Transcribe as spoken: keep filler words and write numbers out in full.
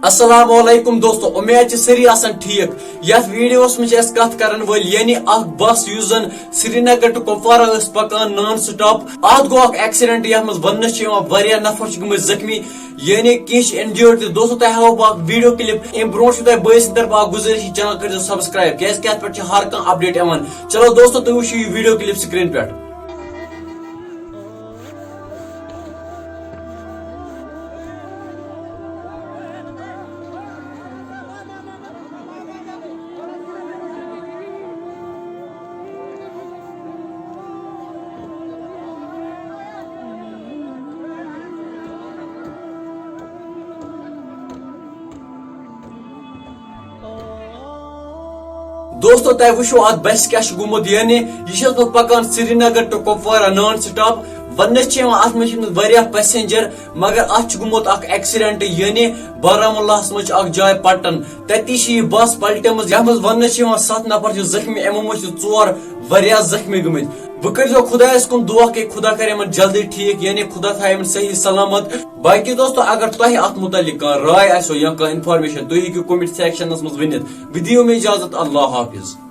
السلام علیکم دوستو، امید چھِ سٲری آسان ٹھیک۔ یتھ ویڈیوس منٛز چھِ أسۍ کتھ کرن وٲلۍ، یعنی اکھ بس یُس زن سرینگر to کپوارہ ٲس پکان نان سٹاپ، اتھ گوٚو اکھ ایکسیڈنٹ، یتھ منٛز وننہٕ چھِ یِوان واریاہ نفر چھِ گٔمٕتۍ زخمی، یعنی کینٛہہ چھِ انجٲرڈ تہِ۔ دوستو، تۄہہِ ہاوو بہٕ اکھ ویڈیو کلپ۔ امہِ برونٛٹھ چھُ تۄہہِ بٲے سٕنٛدِ طرفہٕ اکھ گُزٲرِش، یہِ چینل کٔرۍزیو سبسکرائب، کیازِ کہِ اتھ پٮ۪ٹھ چھِ ہر کانٛہہ اپڈیٹ یِوان۔ چلو دوستو، تُہۍ وٕچھِو یہِ ویڈیو کلپ سکرین پٮ۪ٹھ۔ دوستو، تۄہہِ وٕچھو اتھ بسہِ کیٛاہ چھُ گوٚمُت، یعنی یہِ چھِ ٲسمٕژ پکان Srinagar to Kupwara non stop. وننہٕ چھِ یِوان اتھ منٛز چھِ أمِس واریاہ پیسنجر، مگر اتھ چھُ گوٚمُت اکھ ایکسیڈنٹ، یعنی بارہمولاہس منٛز چھِ اکھ جاے پٹن، تتی چھِ یہِ بس پلٹیمٕژ، یتھ منٛز وننہٕ چھِ یِوان ستھ نفر چھِ زخمی، یِمو منٛز چھِ ژور واریاہ زخمی گٔمٕتۍ۔ وۄنۍ کٔرۍزیو خۄدایس کُن دعا کہِ خۄدا کرِ یِمن جلدی ٹھیک، یعنی خۄدا تھایہِ یِمن صحیح سلامت۔ باقی دوستو، اگر تۄہہِ اتھ متعلق کانٛہہ راے آسیو یا کانٛہہ انفارمیشن، تُہۍ ہیٚکِو کمنٹ سیکشنس منٛز ؤنِتھ۔ وۄنۍ دِیِو مےٚ اجازت، اللہ حافظ۔